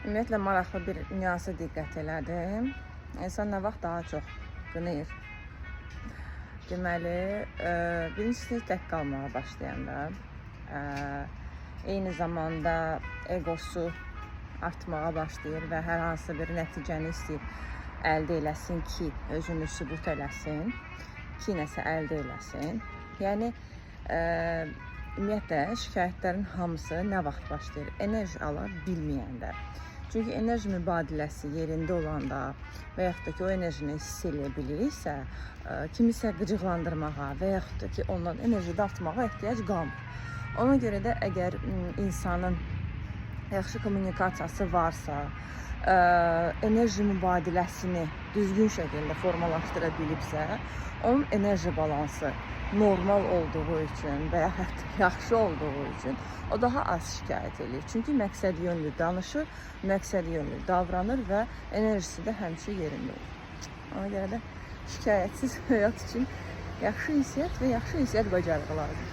Ümumiyyətlə maraqlı bir nüansa diqqət elədim. İnsan nə vaxt daha çox qınayır? Deməli, birincisi tək qalmağa başlayanda, eyni zamanda egosu artmağa başlayır və hər hansı bir nəticəni istəyir əldə eləsin ki, özünü sübut eləsin, ki, nəsə əldə eləsin. Yəni ümumiyyətlə şikayətlərin hamısı nə vaxt başlayır? Enerji ala bilməyəndə. Çünki enerji mübadiləsi yerində olanda və yaxud da ki, o enerjini hiss eləyə biliriksə, kimisə qıcıqlandırmağa və yaxud da ki, ondan enerji dartmağa ehtiyac qalmır. Ona görə də əgər insanın yaxşı kommunikasiyası varsa, enerji mübadiləsini düzgün şəkildə formalaşdıra bilibsə, onun enerji balansı normal olduğu üçün və ya hətta yaxşı olduğu üçün o daha az şikayət eləyir. Çünki məqsədyönlü danışır, məqsədyönlü davranır və enerjisi də həmişə yerində olur. Ona görə də şikayətsiz həyat üçün yaxşı ünsiyyət və yaxşı ünsiyyət bacarığı lazım.